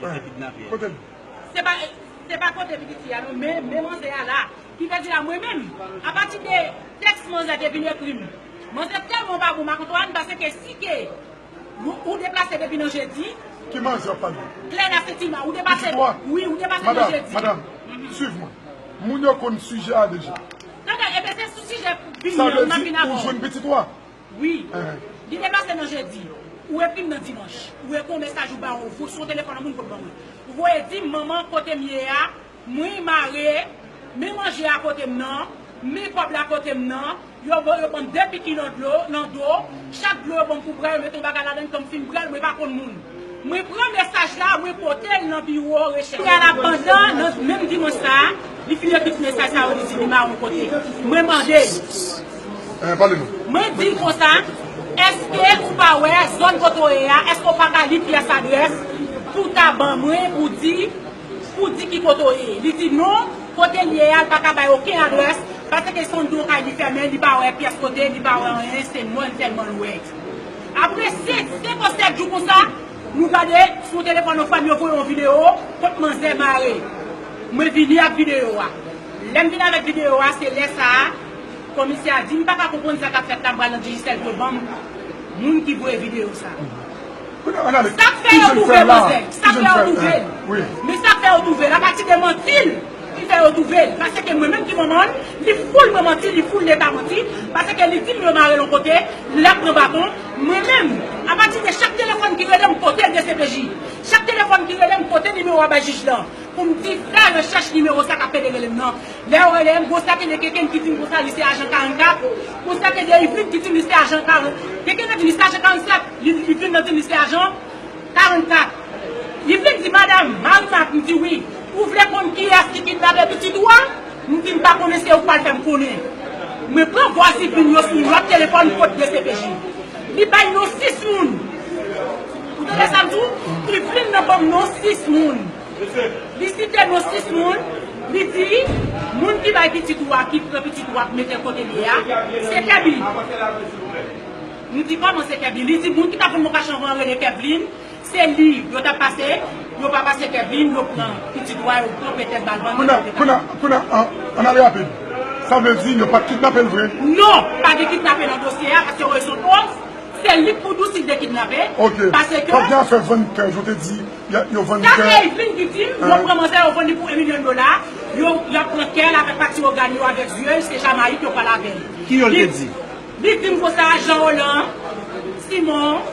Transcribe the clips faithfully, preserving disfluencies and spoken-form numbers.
Kote l? Se pa, se pa kote pitit fi a non, men, men manzè a la. Ki vle di la, mwen menm, apati de tèks manzè te vin ekri m. Manzè tèlman pa bon, m pa konn twa, m pase ke si ke ou, ou deplase depi nan jedi. Ki manzè w ap pale? Klè la Sentima, ou deplase, wi, ou deplase nan jedi. Madanm, madanm, swiv mwen. Moun yo konn sijè a deja. Tande, ebyen se sou sijè vini an, m ap vin avè w. Sa vle di ou jwenn pitit ou a? Wi. Li te pase nan jedi. Ou ekri m nan dimanch. Ou ekri yon mesaj ou ba yon vo sou yon telefòn an moun pot ban mwen. Ou voye di m, manman, kote m ye a, mwen mare, men manje a kote m nan, men kòb la kote m nan, yo ban, yo ban m de piki nan dlo, nan do, chak dlo yo ban m pou bwè, yo mete yon bagay ladan l, kan m fin bwè l, mwen pa konn moun. Mwen pran mesaj la, mwen pote l nan biwo rechèch. Kounye a la, pandan, nan menm dimanch sa a, li fin ekri ti mesaj sa yo, li di li mare yon kote. Mwen mande l. Eh, pale nou. Mwen di l konsa, èske ou pa wè zòn kote w ye a, èske w pa ka li pyès adrès pou w ta ban mwen, pou di, pou di ki kote w ye? Li di non, kote l ye a, l pa ka bay okenn adrès, paske se yon do kay li fèmen, li pa wè pyès kote, li pa wè anyen, se mòn sèlman l wè. Apre senk, senk ou sèt jou konsa, nou gade sou telefòn yon frè m, yo voye yon videyo kot manzè mare. Mwen vini ak videyo a. Lè m vin avèk videyo a, se lè sa a, komisè a di, "M pa ka konprann sa k ap fèt la, m pral nan Digicel pou yo ban m moun ki voye videyo sa a." Sa k fè yo twouve manzè? Sa k fè yo twouve l? Men sa k fè yo twouve l, apati de manti l ki fè yo twouve l. Paske mwen menm ki manman l, li foul mwen manti, li foul Leta manti, paske li di m yo mare l yon kote, l ap pran baton. Mwen menm, apati de chak telefòn ki rele m, pote l D C P J. Chak telefòn ki rele m, pote nimewo a bay jij lan. Pou m di, fè rechèch nimewo sa k ap pede rele m nan. Lè yo rele m, gon sèten de Keken ki di m konsa, li se ajan karannkat. Gon sèten de Yveline ki di m li se ajan karant. Keken nan di li se ajan karannsèt. Li, Yveline nan di m li se ajan karannkat. Yveline di, "Madanm, mari m ap," m di, "Wi. Ou vle konn kiyès ki kidnape pitit ou a?" M di, "M pa konnen, se ou k pral fè m konnen." Mwen pran vwa Yveline yo sou yon lòt telefòn kot D C P J. Li bay non sis moun. Ou tande sa m di w? Yveline nan ban m non sis moun. Li site non sis moun, li di, moun ki bay pitit ou a, ki pran pitit ou a, ki mete l kote l ye a, se Kèbi. M di, kòman se Kèbi? Li di, moun ki t ap vann mwen kach anvan an rele Kèvlin, se li, yo t ap pase, yo pa pase Kèvlin, yo pran pitit ou a, yo pran petèt bal vann. Kounye a, kounye a, kounye a, an, ann ale rapid. Sa vle di, yo pa t kidnape l vre? Non, pa gen kidnape nan dosye a, paske yo se pòv, se li k pou di w si l te kidnape, paske... Fòk gen afè vann kè, jan w te di, yo vann kè. Sa se Yveline ki di m, yo pran manzè, yo vann li pou en milyon dola, yo, y ap pran kè l avèk pati ògàn yo, avèk zye l, se Jamayik yo pral avè l. Ki yo l te di? Li di m konsa, Jean Roland, Simon,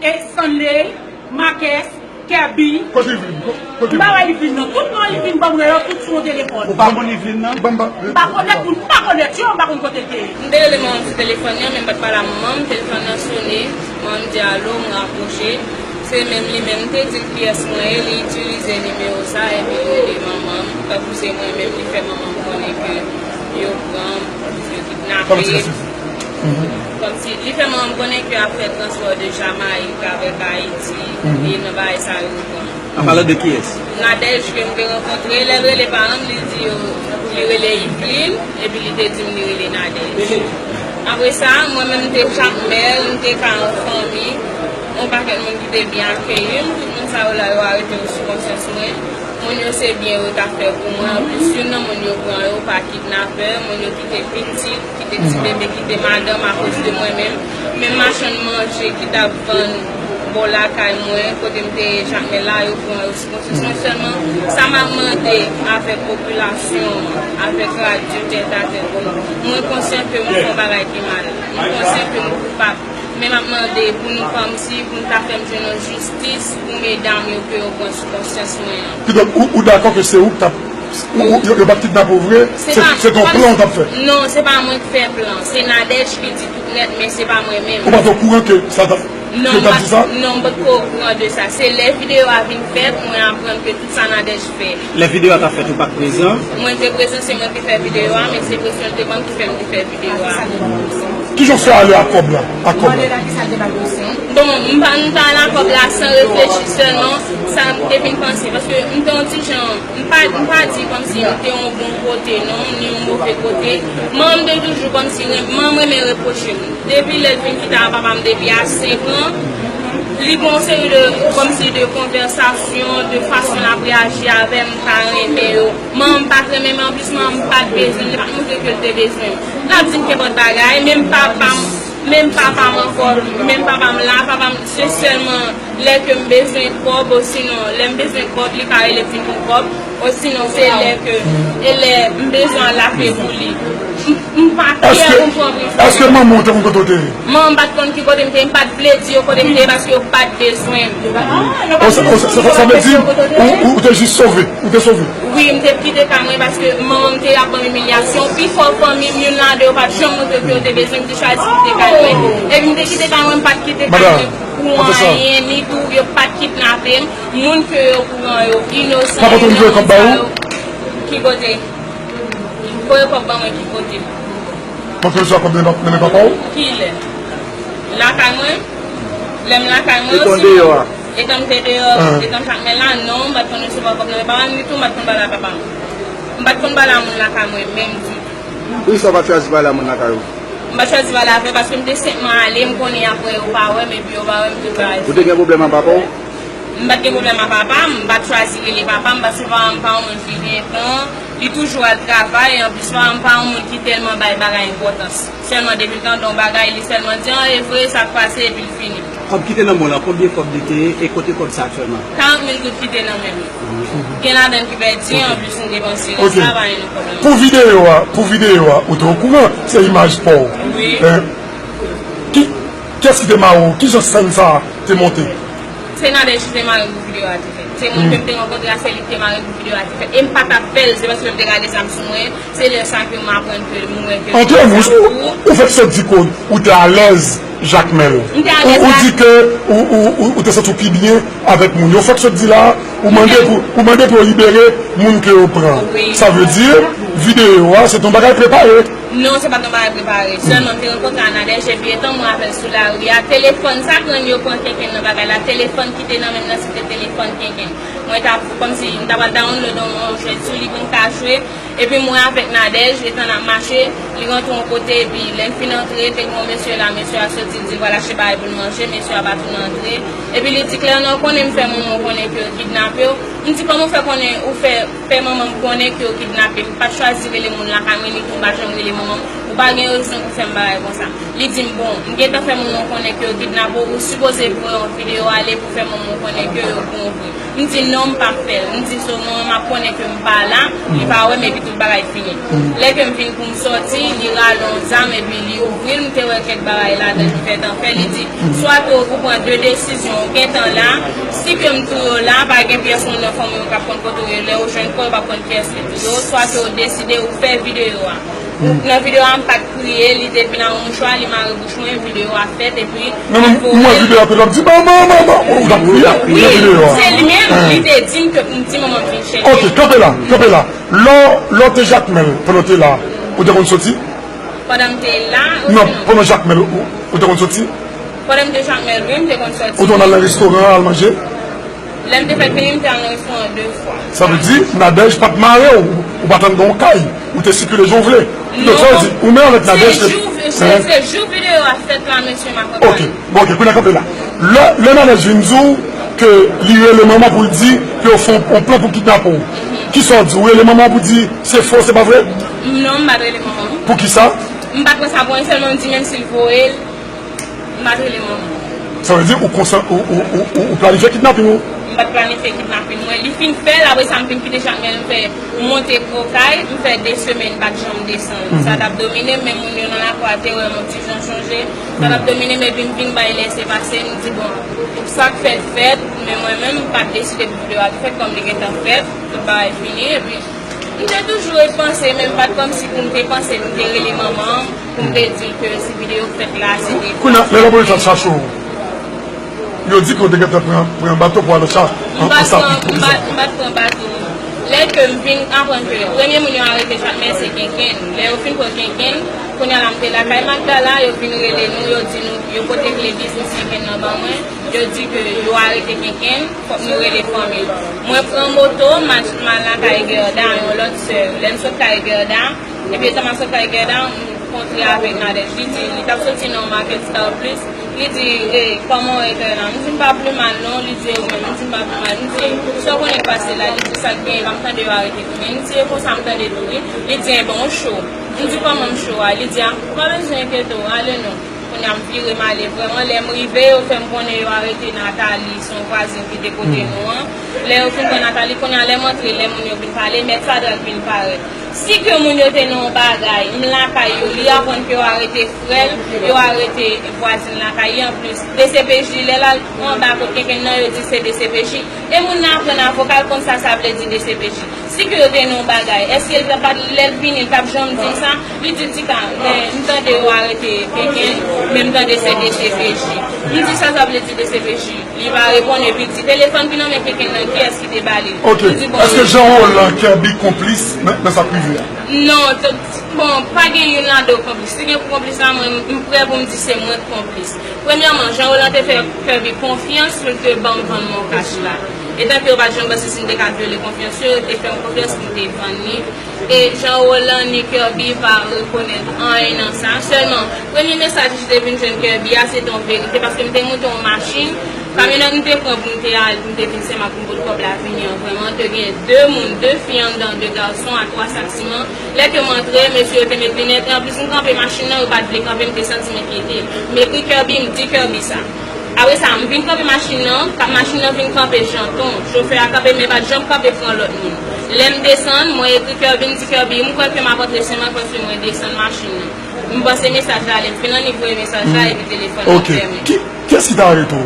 e Stanley, Marques, Kèbi. Kote Yveline? Kote Yveline? M pa wè Yveline nan. Tout non Yveline ban m yo, tout sou yon telefòn. Ou pa konn Yveline nan? M pa konèt moun, m pa konèt yo, m pa konn kote l te ye. M te rele manman m sou telefòn nan, men m pa t pale a manman m. Telefòn nan sone, manman m di alo, m rapwoche. Se menm li menm, m te di l kiyès mwen ye, li itilize nimewo sa, epi li rele manman m. Tankou se mwen menm, li fè manman m konnen ke yo pran m, yo kidnape m. Kòmsi, li fè manman m konnen ke y ap fè transpò de Jamayik avèk Ayiti, e nan bagay sa yo pran. An palan de kiyès? Nadège ke m te rankontre, lè l rele paran m, li di yo, li rele Yveline, epi li te di m li rele Nadège. Apre sa, mwen menm, m te Jakmèl, m te ka an fanmi, yon pakèt moun ki te byen akeyi m, tout moun sa yo la, yo arete yo sou konsyans mwen. Moun yo se byen yo t ap fè pou mwen, anplis, youn nan moun yo pran yo pa kidnapè, moun yo kite pitit, kite ti bebe, kite madanm akoz de mwen menm. Menm machann manje ki t ap vann bò lakay mwen, kote m te ye Jakmèl la, yo pran yo sou konsyans mwen. Sèlman, sa m ap mande avèk popilasyon an, avèk radyo, tèt atè, mwen konsyan ke m fè yon bagay ki mal. Mwen konsyan ke m koupab. Men m ap mande pou nou kòmsi, pou nou ta fè m jwenn yon jistis pou medam yo ke yo pran sou konsyans mwen an. Kidonk, ou, ou dakò ke se ou k t ap, ou, ou, yo, yo pa t kidnape w vre, se, se t yon plan ou t ap fè? Non, se pa mwen k fè plan. Se Nadège ki di tout nèt, men se pa mwen menm. Ou pa t okouran ke sa t ap, ke yo t ap di sa? Non, m pa t okouran de sa. Se lè videyo a vin fèt, mwen aprann ke tout sa Nadège fè. Lè videyo a t ap fèt, ou pa t prezan? Mwen te prezan, se mwen ki fè videyo a, men se presyon l te ban m ki fè m te fè videyo a. Kijan w fè ale ak kòb la? Ak kòb la? Bon, m pa, m pa ale ak kòb la san reflechi sèlman, sa m te vin panse, paske m te yon ti jan, m pa, m pa di kòmsi m te yon bon kote non, ni yon move kote. Manman m te toujou kòmsi, manman m renmen repwoche m. Depi lè l fin kite ak papa m depi a senk an, Li gen yon seri de, kòmsi de konvèsasyon, de fason l ap reyaji avè m, m pa renmen yo. Manman m pa t renmen m, anplis manman m pa t bezwen m, li pa t montre ke l te bezwen m. L ap di m kenpòt bagay, menm papa m, menm papa m ankò, menm papa m la, papa m, se sèlman lè ke m bezwen kòb, osinon, lè m bezwen kòb, li ka rele m vin pou kòb, osinon, se lè ke, e lè m bezwen al ape pou li. M, m pa klè pou m pran prizon. Èske manman w te konn kote w te ye? Manman m pa t konn ki kote m te ye, m pa t vle di yo kote m te ye paske yo pa t bezwen m. O, sa, o, sa, sa, sa vle di, ou, ou, ou te jis sove, ou te sove? Wi, m te kite kay mwen paske manman m te ap ban m imilyasyon. Pifò fanmi m, youn ladan yo pa t janm montre ke yo te bezwen m, m te chwazi kite kay mwen. Epi m te kite kay mwen, m pa t kite kay mwen pou anyen, ni tou yo pa t kidnape m. Moun ke yo pran yo inosan. Papa w te konn voye kòb ba ou? Ki kote? Voye kòb ban mwen ki kote? Mwen te bezwen kòb nan men papa w? Kilè? Lakay mwen? Lè m lakay mwen, etan w deyò a? Etan m te deyò, etan m chak mè la, non, m pa t konn resevwa kòb nan men papa m ditou, m pa t konn pale a papa m. M pa t konn pale a moun lakay mwen menm ditou. Poukisa w pa t chwazi pale a moun lakay ou? M pa t chwazi pale avè yo paske m te senpman ale, m konnen y ap wè yo pa wè m, epi yo pa wè m, tout bagay. Ou te gen pwoblèm ak papa w? M pa t gen pwoblèm ak papa m, m pa t chwazi rele papa m, paske papa m pa yon moun ki gen tan, li toujou al travay, e anplis papa m pa yon moun ki tèlman bay bagay enpòtans. Sèlman depi l tande yon bagay, li sèlman di, an, e vre, sa k pase, epi l fini. Kòb ki te nan men w lan, konbyen kòb li te ye, e kote kòb sa aktyèlman? Karant mil goud ki te nan men m. Gen ladan ki pèdi, anplis m depanse rès la, pa gen pwoblèm. Pou videyo a, pou videyo a, ou te okouran, se imaj pa w. Wi. Eh, ki, kiyès ki te mare w? Kijan sèn sa a te monte? Se Nadège ki te mare m pou videyo a te fèt. Se moun ke m te rankontre a, se li ki te mare m pou videyo a te fèt. E m pa t ap fè l, se paske m te gade zam sou mwen. Se lè sa ke m aprann ke m wè ke... Antre nou, ou, ou fèk sot di ke ou te alèz Jakmèl. M te alèz. Ou, ou di ke ou, ou, ou, ou te santi w pi byen avèk moun yo. Ou fèk sot di la, ou mande pou, ou mande pou yo libere moun ke yo pran. Wi. Sa vle di, videyo a, se te yon bagay prepare. Non, se pa t yon bagay prepare. Sèlman m te rankontre a Nadège, epi etan mwen avè l sou lari a, telefòn sa grann yo pran kenkenn nan bagay la, telefòn ki te nan men m nan, se te telefòn kenkenn. Mwen t ap, kòmsi, m ta pral download yon, yon jwèt sou li pou m ka jwe. Epi mwen avèk Nadège, etan n ap mache, li rantre yon kote, epi lè n fin antre, te gen yon mesye la, mesye a soti, l di l pral achte bagay pou l manje, mesye a pa tounen antre. Epi li di, Claire, non, ou konnen m fè manman w konnen ke yo kidnape w. M di, kòman w fè konnen, ou fè, fè manman m konnen ke yo kidnape m? M pa t chwazi rele moun lakay mwen, ni tou m pa janm rele manman m. Ou pa gen rezon pou fè m bagay konsa. Li di m, bon, m gentan fè manman w konnen ke yo kidnape w, ou sipoze voye yon videyo ale pou fè manman w konnen ke yo pran w vre. M di non, m p ap fè l. M di so manman m ap konnen ke m pa la, li pa wè m epi tout bagay fini. Lè ke m vin pou m sòti, li rale yon zam epi li ouvri l, m te wè kèk bagay ladan ki fèt anfè. Li di, swa ke ou pran de desizyon, ou gentan la, si ke m touye w la, pa gen pyès moun nan fanmi w k ap konn kote w ye, lè yo jwenn kò yo p ap konn kiyès ki touye w, swa ke ou deside ou fè videyo a. Nan videyo a, m pa t kriye, li te vin ak yon mouchwa, li mare bouch mwen, videyo a fèt, epi... Non, non, m wè videyo a, l ap di, "Manman, manman!" Ou t ap kriye nan videyo a. Wi, se li menm, li te di m ke pou m di manman m vin chèche. Ok, kanpe la, kanpe la. Lè w, lè w te Jakmèl, pandan w te la, ou te konn soti? Pandan m te la, wi. Non, pandan Jakmèl, ou, ou te konn soti? Pandan m te Jakmèl, wi, m te konn soti. Ou te konn al nan restoran, al manje? Lè m te fèk vini, m te al nan restoran de fwa. Sa vle di, Nadège pa t mare w, ou pa t anndan yon kay, ou te sikile jan w vle. Donk, sa vle di, ou menm avèk Nadège, se jou, se, se jou videyo a fèt la, mesye, m akonpanye. Ok, bon, ok, kounye a kanpe la. Lè, lè Nadège vin di w ke li rele manman pou l di ke yo fè yon, yon plan pou kidnape w, kisa w di? Ou rele manman pou di se fo, se pa vre? Non, m pa t rele manman m. Poukisa? M pa t pran sa pou anyen, sèlman m di menm si l voye l, m pa t rele manman m. Sa vle di ou konsan, ou, ou, ou, ou, ou planifye kidnapin ou? M pa t planifye kidnapin mwen. Li fin fè l, apre sa m fin kite Jakmèl, m fè, m monte Okay, m fè de semèn m pa t janm desann. Sa t ap domine m, men moun yo nan lakou a te wè m yon ti jan chanje. Sa t ap domine m, epi m vin bay lèse pase, m di, bon, sa k fèt, fèt, men mwen menm, m pa t deside pou videyo a te fèt, kòm li gentan fèt, tout bagay fini, epi m te toujou repanse, men m pa t kòmsi pou m te panse, pou m te rele manman, pou m te di l ke si videyo fèt la, se te... Kounye a, lè lapolis ap chache w, yo di ke w te gentan pran, pran bato pou al an Sa-, an, an Sapit, pou egzanp. M pa t pran bato. Lè ke m vin aprann ke premye moun yo arete Jakmèl se Kenkenn. Lè yo fin pran Kenkenn, kounye a la m te lakay Magda la, yo vin rele nou, yo di nou, yo pote kle biznis Kenkenn nan ban mwen, yo di ke yo arete Kenkenn, fòk nou rele fanmi l. Mwen pran moto, m al, m al lakay Gerda, yon lòt sè. Lè m sot kay Gerda, epi etan m ap sot kay Gerda, m kontre avèk Nadège. Li di, li t ap soti nan yon makèt Star Plus, Li di, "E, kòman w ye la?" M di, "M pa pli mal non." Li di, "E ou menm?" M di, "M pa pli mal." M di, "Sa w konnen k pase la?" Li di, "Sa k genyen, pa m tande yo arete kounya." M di, "E konsa m tande tou wi." Li di, "Enben, w cho." M di, "Kòman m cho a?" Li di, "A, ou pa bezwen enkyete w, ale non." Kounye a m vire m ale vrèman. Lè m rive, yo fè m konnen yo arete Nathalie, se yon vwazin ki te kote nou an. Lè yo fin pran Nathalie, kounye a lè m antre, lè moun yo vin pale, mèt Fadrak vin parèt. Si ke moun yo te nan yon bagay, m lakay yo, li aprann ke yo arete frè l, yo arete vwazin lakay li anplis. D C P J, lè l al anba kot kenkenn nan, yo di se D C P J. E moun nan aprann avoka l konn sa sa vle di D C P J. Si ke yo te nan yon bagay, èske l t ap, lè l vini, l t ap janm di m sa? Li di, "Tika, men m tande yo arete kenkenn, men m tande se D C P J." M di, "Sa sa vle di D C P J?" Li pa reponn, epi l di, "Telefòn ki nan men kenkenn nan, kiyès ki te ba li l?" Ok. M di, "Bon, èske Jean Roland Kirby konplis nan, nan sa k rive a? Non, t-, bon, pa gen youn ladan yo konplis. Si gen pou konplis la, mwen, m prè pou m di se mwen k konplis." Premyèman, Jean Roland te fè Kirby konfyans pou l te ban m vann Moncash la. Etanke yo pa t janm panse si m te ka vyole konfyans yo, yo te fè m konfyans pou m te vann li. E Jean Roland ni Kirby pa rekonèt anyen nan sa. Sèlman, premye mesaj ki te vin jwenn Kirby a, se te yon verite, paske m te moute yon machin, kamyonèt m te pran pou m te al, pou m te vin Senmak pou m pot kòb la vini an, vrèman, te gen de moun, de fi anndan, de gason, a twa sak siman. Lè ke m antre, mesye yo te met linèt, e anplis m kanpe machin nan, yo pa t vle kanpe, m te santi m enkyete. M ekri Kirby, m di Kirby sa. Apre sa, m vin kanpe machin nan, ka-, machin nan vin kanpe janton. Chofè a kanpe, men pa t janm kanpe pran lòt moun. Lè m desann, mwen ekri Kirby, m di, "Kirby, m kwè ke m ap antre Senmak paske mwen desann machin nan." M panse mesaj la ale, m fin annik voye mesaj la, epi telefòn nan fèmen. Ki, kiyès ki ta arete w?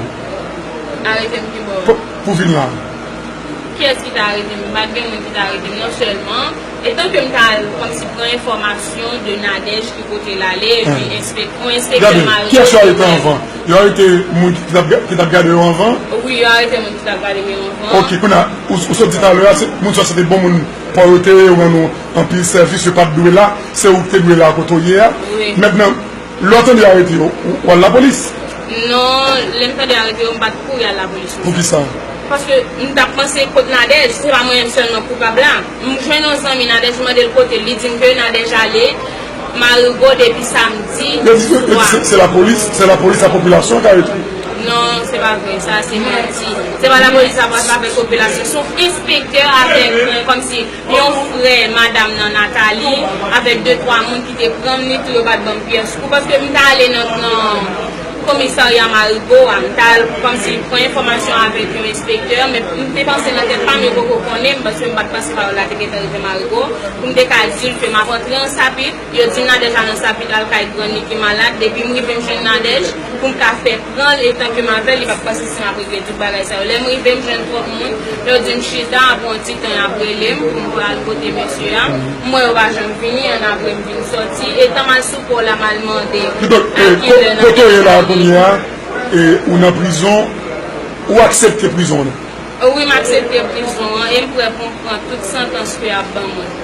Arete m ki bò? Pou, pou vin la. Kiyès ki ta arete m? Pa t gen moun ki ta arete m, non sèlman. Etanke m ta al kòmsi pran enfòmasyon de Nadège ki kote l ale, epi enspek-, yon enspektè Marigo. Kiyès yo arete anvan? Yo arete moun ki t ap ga-, ki t ap gade yo anvan? Wi, yo arete moun ki t ap gade yo anvan. Ok, kounye a, ou, ou sot di talè a, se, moun sa se te bon moun pa w yo te ye, yo rann ou anpil sèvis, yo pa t dwe la, se ou ki te dwe la kote w ye a. Wi. Mentnan, lè w tande yo arete yo, ou, ou al lapolis? Non, lè m tande yo arete yo, m pa t kouri al lapolis. Poukisa? Paske m t ap panse kot Nadège, se pa mwen menm sèlman koupab la. M jwenn yon zanmi Nadège, m mande l kote l, li di m ke Nadège ale Marigo depi samdi swa. Yo di, yo di se, se lapolis, se lapolis ak popilasyon k arete w. Non, se pa vre, sa se manti. Se pa lapolis ap avèk popilasyon, se yon enspektè avèk, euh, kòmsi yon frè madanm nan Nathalie avèk de twa moun ki te pran m, ni tou yo pa t ban m pyès kou, paske m t ale nan, nan komisarya Marigo a, m t al kòmsi pran enfòmasyon avèk yon enspektè, men m te panse nan tèt pa m, yo poko konnen m, paske m pa t panse pawòl la te gentan rive Marigo, pou m te ka di l ke m ap antre an Sapit, yo di m Nadège al nan Sapit al kay grann li ki malad, depi m rive m jwenn Nadège, pou m ka fè pran l, etanke m avè l, li p ap panse si m ap regle tout bagay sa yo. Lè m rive, m jwenn twòp moun, yo di m chita, apre yon ti tan, y ap rele m pou m pral kote mesye a. M wè yo pa janm vini, annapre m vin sòti. Etan m al sou pò la, m al mande a kilè nan kote w ye la kounye a, e, ou nan prizon, ou aksepte prizon an? Wi, m aksepte prizon an, e m prè pou m pran tout santans ke y ap ban mwen.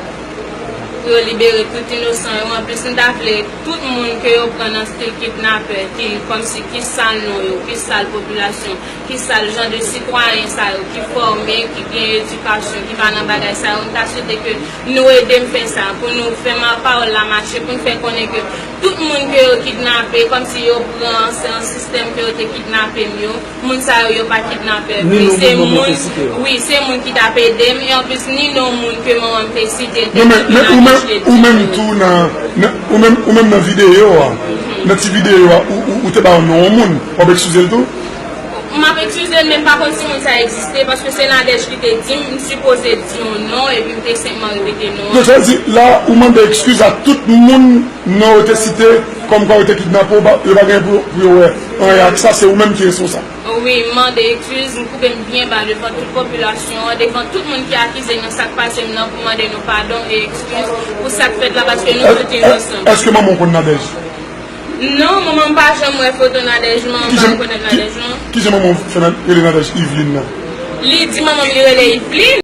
Pou yo libere tout inosan yo. Anplis, m ta vle tout moun ke yo pran nan stil kidnapè, ki kòmsi ki sal non yo, ki sal popilasyon, ki sal jan de sitwayen sa yo, ki fòme, ki gen edikasyon, ki pa nan bagay sa yo, m ta swete ke nou ede m fè sa, pou nou fè ma-, pawòl la mache, pou n fè konnen ke tout moun ke yo kidnape, kòmsi yo pran, se yon sistèm ke yo te kidnape m yo, moun sa yo, yo pa kidnapè vre. Se moun, wi, se moun ki t ap ede m, e anplis, ni non moun ke manman m te site l te di ke Nadège te di. Ou menm tou nan, nan, ou menm, ou menm nan videyo a, nan ti videyo a, ou, ou, ou te ba yon non yon moun, w ap eskize l tou? M ap eskize l, men m pa konn si moun sa egziste, paske se Nadège ki te di m, m sipoze di yon non, epi m te senpman repete non an. Donk, sa vle di, la, ou mande eskiz a tout moun non yo te site, kòmkwa yo te kidnape w, yo pa gen pou, pou yo wè anyen ak sa, se ou menm ki responsab. Wi, m mande eskiz, m koube m byen ba devan tout popilasyon an, devan tout moun ki akize m nan sa k pase m nan, pou mande nou padon e eskiz pou sa k fèt la, paske nou tout inosan. Èske manman w konn Nadège? Non, manman m pa janm wè foto Nadège, manman m pa rekonèt Nadège non. Kijan manman w fè rele Nadège Yveline nan? Li di manman m li rele Yveline.